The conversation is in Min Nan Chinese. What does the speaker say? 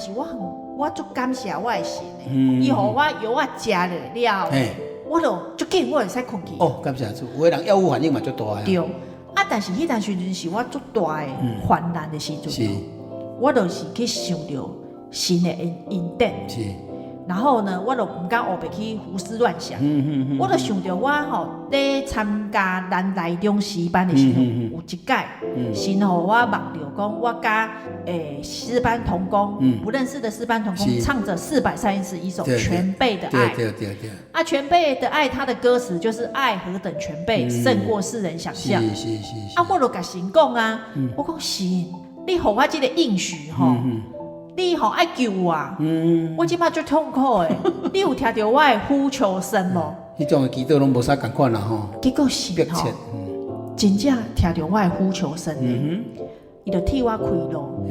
是我足感謝我的神的，伊予我藥仔食落了，我就足緊我會使睏去。哦，感謝主，有的人藥物反應嘛足大的。對，啊，但是彼當時陣是我足大的患難的時陣，我就是去想著神的恩典。然後呢，我就毋敢烏白去胡思亂想。我就想著我吼咧參加咱台中詩班的時陣，有一擺神予我夢著講，我佮詩班同工，不認識的詩班同工唱著431首全備的愛。啊，全備的愛，它的歌詞就是愛何等全備，勝過世人想象。啊，我就共神講啊，我講神，你予我這個應許吼。你吼愛救我，我這擺足痛苦的，你有聽著我的呼求聲無？彼種的祈禱攏無啥仝款啦吼。結果是吼，真正聽著我的呼求聲，伊就替我開路。